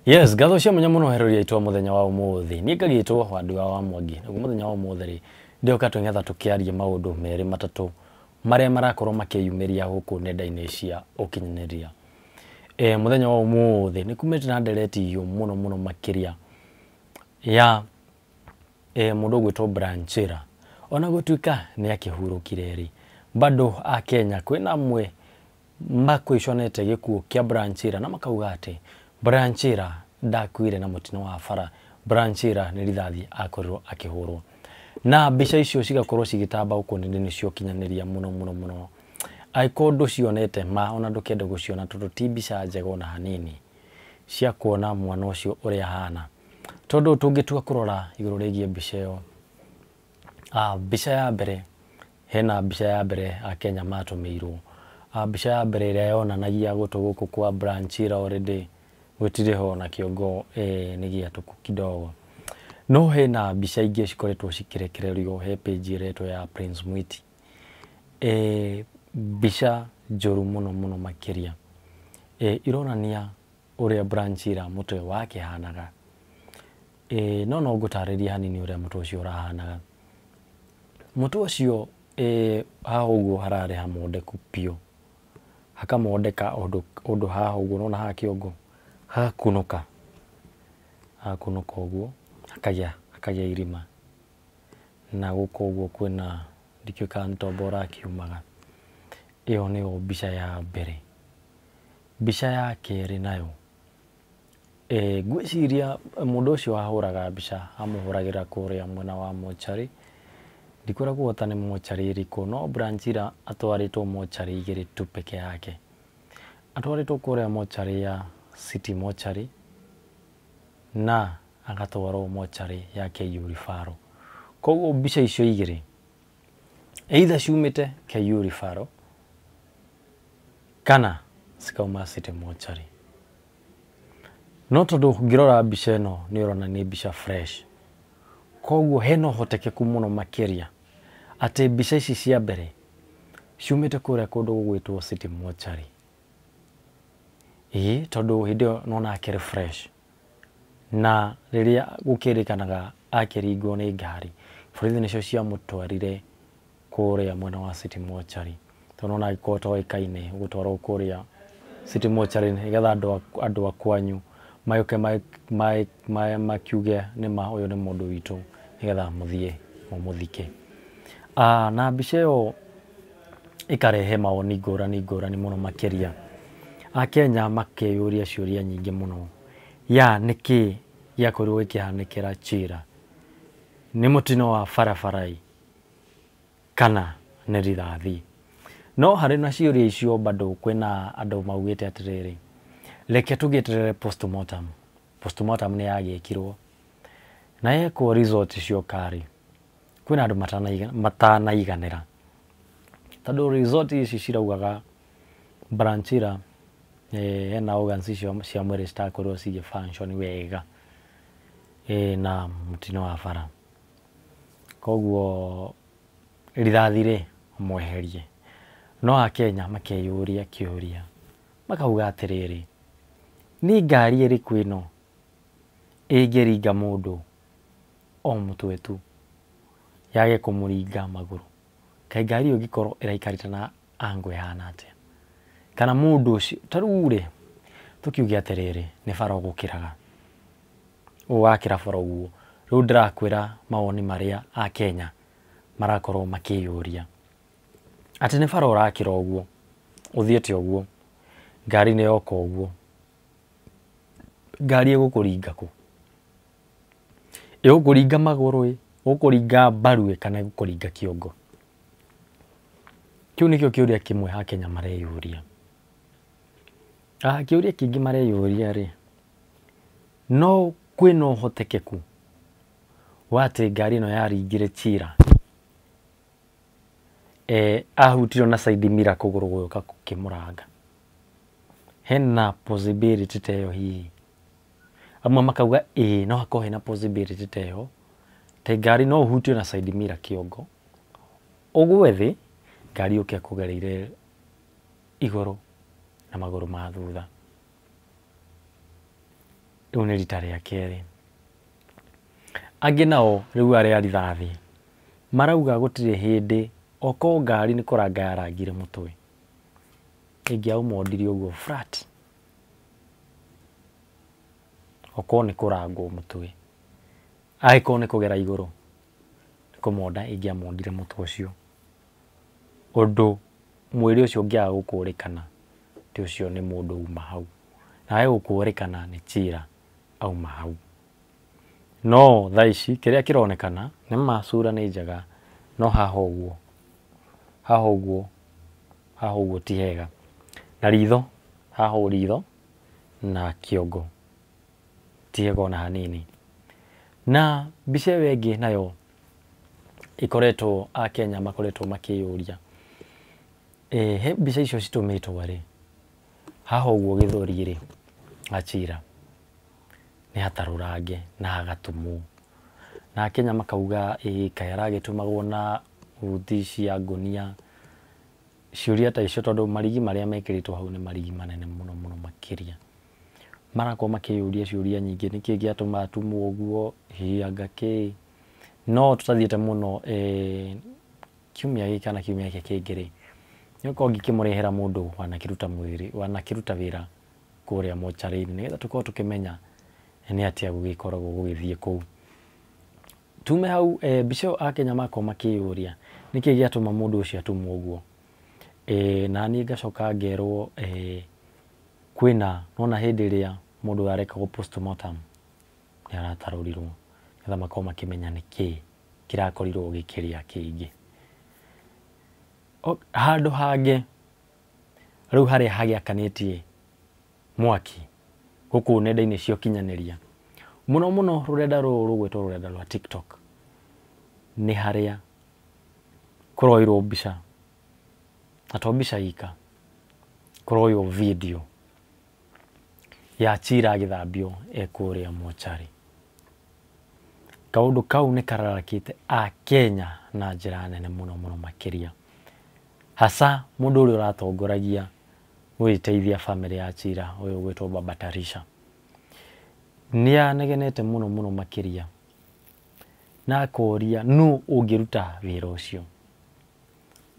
Yes, ngatho cia mwanya mũno heroria itwa mũthenya wa ũmũthĩ. Niĩ ngagĩtwo Wandua wa Mwangi. Naguo mũthenya wa ũmũthĩ rĩ, ndĩoka twĩngetha tũkĩarie maũndũ merĩ matatũ marĩa marakorwo makĩyumĩria gũkũ nenda-inĩ cia ũkinyanĩria. Mũthenya wa ũmũthĩ nĩ kumĩte na ndereti hiũ mũno mũno makĩria ya mũndũ ũgwĩtwo Brian Chira. Ona gũtuĩka nĩ akĩhurũkire rĩ, bado a Kenya kwĩna amwe makwĩconete gĩkuũ kĩa Brian Chira na makauga atĩ Brian Chira ndakuire na mũtino wa bara. Brian Chira nĩ rithathi akorirwo akĩhũrwo. Na mbica icio cigakorwo cigĩtamba gũkũ nenda-inĩ cia ũkinyanĩria mũno mũno mũno. Angĩkorwo ndũcionete ma ona ndũkende gũciona tondũ ti mbica njega ona hanini cia kuona mwana ũcio ũrĩa ahana. Tondũ tũngĩtua kũrora igũrũ rĩgiĩ mbica ĩyo, mbica ya mbere, hena mbica ya mbere Akenya matũmĩirwo. Mbica ya mbere ĩrĩa yonanagia gũtũ gũkũ kwa Brian Chira already gũtirĩ ho na kĩongo nĩ gĩatũku kidogo. No hena mbica ingĩ cikoretwo cikĩrekererio he page ĩretwo ya Prince Mwiti. Mbica njũru mũno mũno makĩria. Ironania ũrĩa Brian Chira mũtwe wake hanaga. No no ngũtarĩrie hanini ũrĩa mũtwe ũcio ũrahanaga. Mũtwe ũcio haha ũguo hararĩ hamondeku biũ. Hakamondeka ũndũ haha ũguo ũrona haha kĩongo hagakunũka. Hagakunũka ũguo hakagĩa irima. Na gũkũ ũguo kwĩna ndikĩũĩ kana nĩ tombo ũrakiumaga. Ĩyo nĩyo mbica ya mbere. Mbica ya kerĩ nayo, ngwĩciria mũndũ ũcio wahũraga mbica amũhũragĩra kũrĩa mwena wa mocarĩ. Ndikwĩragwo ta nĩ mocarĩ ĩrĩkũ, no Brian Chira atwarĩtwo mocarĩ igĩrĩ tu peke yake. Atwarĩtwo kũrĩa mocarĩ ya City Mortuary na agatwarwo mocarĩ ya KU Referral. Koguo mbica icio igĩrĩ either ciumĩte KU Referral kana cikauma City Mortuary. No tondũ ũngĩrora mbica ĩno nĩ ũrona nĩ mbica fresh. Koguo hena ũhotekeku mũno makĩria atĩ mbica ici cia mbere ciumĩte kũrĩa kũndũ gũgwĩtwo City Mortuary. Ĩĩ, tondũ hĩndĩ ĩyo nĩwona akĩrĩ fresh. Na rĩrĩa gũkĩrĩkanaga akĩringwo nĩ ngari, borithi nĩcio ciamũtwarire kũrĩa mwena wa City Mortuary. Tondũ nĩwona angĩkorwo ũtoĩkaine ũgũtwarwo kũrĩa City Mortuary nĩgetha andũ a kwanyu magĩũke makiuge nĩma ũyũ nĩ mũndũ witũ nĩgetha mũthiĩ mũmũthike. Na mbica ĩyo ĩkarehe mawoni ngũrani ngũrani mũno makĩria. Akenya makeyũria ciũria nyingĩ mũno ya nĩkĩ gĩakorirwo gĩkĩhanĩkĩra Chira. Nĩ mũtino wa barabara kana nĩ rithathi? No harĩ na ciũria icio bado kwĩna andũ maugĩte atĩrĩrĩ, reke tũgĩeterere postmortem. Postmortem nĩ yagĩkirwo na yekwo result cioka rĩ, kwĩna andũ matanaiganĩra. Tondũ result ici ciraugaga Brian Chira hena organs icio cia mwĩrĩ citakorirwo cigĩ function wega na mũtino wa bara. Koguo rithathi rĩ mweherie. No Akenya makeyũria kĩũria makauga atĩrĩrĩ, nĩ ngari ĩrĩkũ ĩno ĩngĩringa mũndũ o mũtwe tu yage kũmũringa magũrũ? Kaĩ ngari ĩyo ĩngĩkorwo ĩraikarĩte na angle ĩhana atĩa? Kana mũndũ ũcio, ta rĩu rĩ, tũkiuge atĩrĩrĩ, nĩ bara ũgũkĩraga. Ũũ wakĩra bara ũguo, rĩu ndĩrakwĩra mawoni marĩa Akenya marakorwo makĩyũria. Atĩ nĩ bara ũrakĩra ũguo, ũthiĩte ũguo, ngari nĩ yoka ũguo, ngari ĩgũkũringa kũ? Ĩgũkũringa magũrũ ĩ, ĩgũkũringa mbaru ĩ, kana ĩgũkũringa kĩongo? Kĩu nĩkĩo kĩũria kĩmwe Akenya mareyũria. Kĩũria kĩngĩ mareyũria rĩ, no kwĩna ũhotekeku wa atĩ ngari ĩno yaringire Chira ahutirio na side mirror kũgũrũ gũgĩũka gũkĩmũranga. Hena possibility ta ĩyo hihi? Amwe makauga ĩĩ no hakorwo hena possibility ta ĩyo, ta ngari no ũhutio na side mirror kĩongo, ũgwe thĩ, ngari yũke ĩkũgereire igũrũ na magũrũ ma thutha. Rĩu nĩ rita rĩa kerĩ. Angĩ nao rĩu arĩa rithathi marauga gũtirĩ hĩndĩ okorwo ngari nĩ kũranga yarangire mũtwe ĩngĩaũmondire ũguo flat, okorwo nĩ kũrangwo mũtwe, angĩkorwo nĩ kũgera igũrũ nĩ kũmonda ĩngĩamondire mũtwe ũcio, ũndũ mwĩrĩ ũcio ũngĩaga gũkũrĩkana ti ũcio nĩ mũndũ uma hau, na age gũkũrĩkana nĩ Chira auma hau. No thaa ici kĩrĩa kĩronekana nĩ ma sura nĩ njega, no haha ũguo, haha ũguo, haha ũguo ti hega. Na ritho, haha ũũ ritho na kĩongo ti hega ona hanini. Na mbica ĩyo ĩngĩ nayo ĩkoretwo Akenya makoretwo makĩyũria, he mbica icio citũmĩtwo rĩ, haha ũguo gĩthũri rĩ, ha Chira nĩ hatarũrange na hagatumwo. Na Akenya makauga ĩ kaĩ aragĩtumagwo na uthi cia ngũnia, ciũria ta icio tondũ marigi marĩa mekĩrĩtwo hau nĩ marigi manene mũno mũno makĩria. Marakorwo makĩyũria ciũria nyingĩ, nĩkĩ gĩatũma atumwo ũguo, hihi anga kĩ. No tũtathiĩte mũno kiumia gĩkĩ kana kiumia gĩkĩ kĩngĩ rĩ, nĩgũkorwo ngĩkĩmũrehera mũndũ wanakĩruta mwĩrĩ, wanakĩruta wĩra kũrĩa mocarĩ-inĩ nĩgetha tũkorwo tũkĩmenya nĩ atĩa gũgĩkoragwo gũgĩthiĩ kũu. Tume hau mbica ĩyo Akenya makorwo makĩyũria nĩkĩ gĩatũma mũndũ ũcio atumwo ũguo. Na niĩ ngacoka ngerwo kwĩna nona hĩndĩ ĩrĩa mũndũ arekagwo postmortem nĩ aratarũrirwo nĩgetha makorwo makĩmenya nĩkĩ kĩrakorirwo gĩkĩrĩa kĩingĩ. Handũ hangĩ rĩu harĩa hagĩakanĩtie mwaki gũkũ nenda-inĩ cia ũkinyanĩria mũno mũno rũrenda rũrũ rũgwĩtwo rũrenda rwa TikTok, nĩ harĩa kũroirwo mbica, na to mbica ika, kũroywo video ya Chira agĩthambio e kũrĩa mocarĩ. Kaũndũ kau nĩ kararakĩte Akenya na njĩra nene mũno mũno makĩria, hasa mũndũ ũrĩa ũratongoragia gũgĩteithia bamĩrĩ ya Chira ũyũ ũgwĩtwo Baba Tarisha. Nĩ anegenete mũno mũno makĩria na akoria nũ ũngĩruta wĩra ũcio.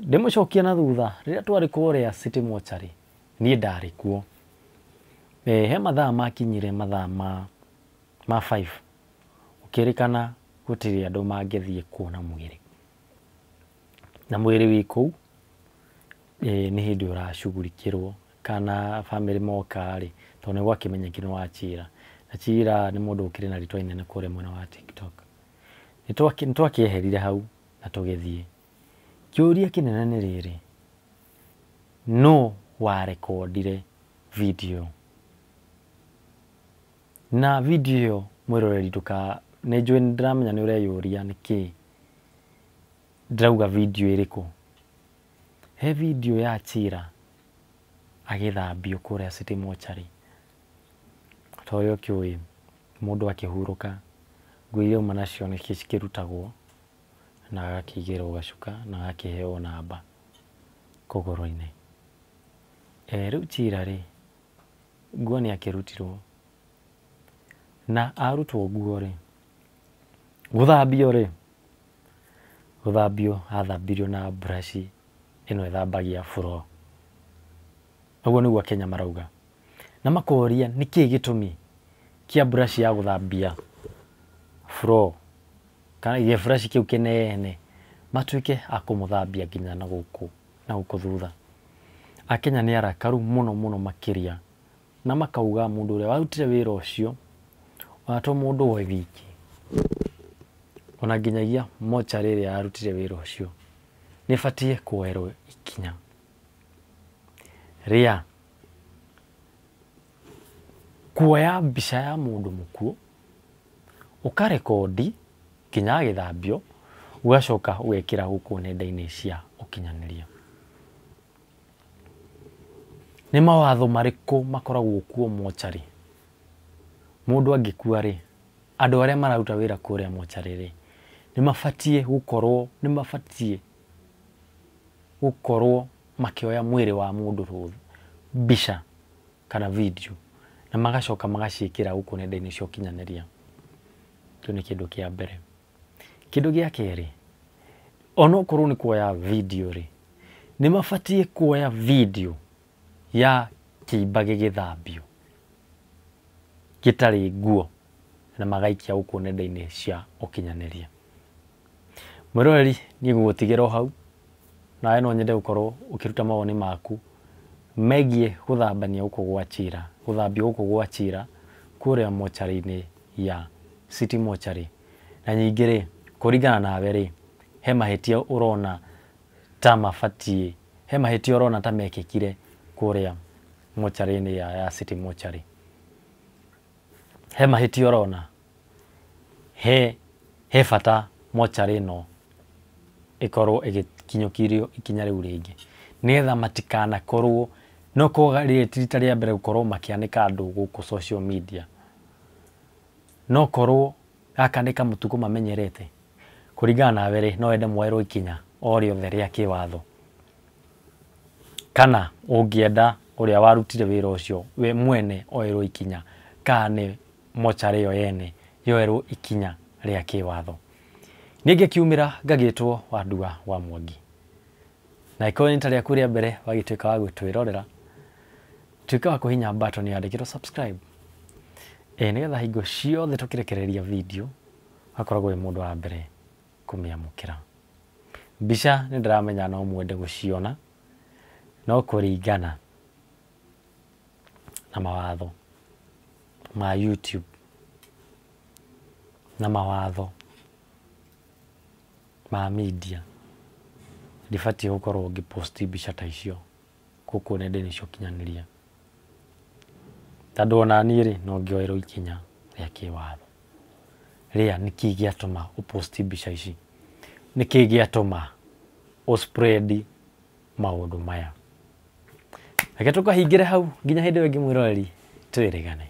Ndĩmũcokia na thutha rĩrĩa twarĩ kũrĩa City Mortuary, niĩ ndarĩ kuo. He mathaa makinyire mathaa ma 5 ũkĩrĩkana gũtirĩ andũ mangĩthiĩ kuona mwĩrĩ, na mwĩrĩ wĩ kũu nĩ hĩndĩ ũracugurikĩrwo kana bamĩrĩ moka rĩ, tondũ nĩ gwakĩmenyekire nĩ wa Chira, na Chira nĩ mũndũ ũkĩrĩ na rĩtwa inene kũrĩa mwena wa TikTok. Nĩ twakĩeherire hau na tũgĩthiĩ. Kĩũria kĩnene nĩ rĩrĩ, no warekondire video? Na video ĩyo mwĩroreri ndũka, nĩ njũĩ nĩ ndĩramenya nĩ ũreyũria nĩkĩ ndĩrauga video ĩrĩkũ. He video ya Chira agĩthambio kũrĩa City Mortuary. Ta ũrĩa ũkĩũĩ mũndũ akĩhurũka nguo iria auma nacio nĩ cikĩrutagwo na agakĩigĩrwo gacuka na agakĩheo namba kũgũrũ-inĩ. Rĩu Chira rĩ, nguo nĩ akĩrutirwo, na arutwo nguo rĩ, gũthambio rĩ, gũthambio athambirio na brush ĩno ĩthambagia floor. Ũguo nĩguo Akenya marauga. Na makoria nĩkĩ gĩtũmi kĩa brush ya gũthambia floor, kana gĩburaci kĩu kĩnene matuĩke a kũmũthambia nginya na gũkũ thutha. Akenya nĩ arakaru mũno mũno makĩria, na makauga mũndũ ũrĩa warutire wĩra ũcio ona to mũndũ we wiki, ona nginyagia mocarĩ ĩrĩa yarutire wĩra ũcio nĩ ĩbatiĩ kuoerwo ikinya rĩa kuoya mbica ya mũndũ mũkuũ, ũkarekondi nginya agĩthambio, ũgacoka ũgekĩra gũkũ nenda-inĩ cia ũkinyanĩria. Nĩ mawatho marĩkũ makoragwo kuo mocarĩ? Mũndũ angĩkua rĩ, andũ arĩa mararuta wĩra kũrĩa mocarĩ rĩ, nĩ mabatiĩ gũkorwo makĩoya mwĩrĩ wa mũndũ mbica kana video na magacoka magaciĩkĩra gũkũ nenda-inĩ cia ũkinyanĩria. Kĩu nĩ kĩndũ kĩa mbere. Kĩndũ gĩa kerĩ, onokorwo nĩ kuoya video rĩ, nĩ mabatiĩ kuoya video ya kĩimba gĩgĩthambio gĩtarĩ nguo na magaikia gũkũ nenda-inĩ cia ũkinyanĩria. Mwĩroreri, niĩ ngũgũtigĩra o hau, nawe no nyende gũkorwo ũkĩruta mawoni maku megiĩ gũthambania gũkũ gwa Chira, gũthambio gũkũ gwa Chira kũrĩa mocarĩ-inĩ ya City Mortuary. Na nyingĩ rĩ, kũringana nawe rĩ, he mahĩtia ũrona ta mabatiĩ, he mahĩtia ũrona ta mekĩkire kũrĩa mocarĩ-inĩ ya City Mortuary. He mahĩtia ũrona he bata mocarĩ ĩno ĩkorwo ĩgĩkinyũkirio ikinya rĩu rĩngĩ, nĩgetha matikanakorwo no korwo rĩrĩ ti rita rĩa mbere gũkorwo makĩanĩka andũ gũkũ social media, no korwo gaka nĩ kamũtugo mamenyerete. Kũringana nawe rĩ, no wende moerwo ikinya o rĩothe rĩa kĩwatho, kana ũngĩenda ũrĩa warutire wĩra ũcio we mwene oerwo ikinya, kana nĩ mocarĩ ĩyo yene yoerwo ikinya rĩa kĩwatho. Niĩ ngĩkiumĩra ngagĩtwo Wandua wa Mwangi, na ĩkorwo nĩ rita rĩaku rĩa mbere wagĩtuĩka wa gũtwĩrorera, tuĩka wa kũhihinya button yandĩkĩtwo subscribe, nĩgetha hingo ciothe tũkĩrekereria video ũgakoragwo wĩ mũndũ wa mbere kũmĩamũkĩra. Mbica nĩ ndĩramenya no mwende gũciona, no kũringana na mawatho ma YouTube na mawatho ma media, ndibatiĩ gũkorwo ngĩposti mbica ta icio gũkũ nenda-inĩ cia ũkinyanĩria, tondũ ona niĩ rĩ, no ngĩoerwo ikinya rĩa kĩwatho rĩa nĩkĩĩ gĩatũma ũposti mbica ici, nĩkĩĩ gĩatũma ũspread maũndũ maya. Reke tũkahingĩre hau nginya hĩndĩ ĩyo ĩngĩ mwĩroreri, twĩrĩgane.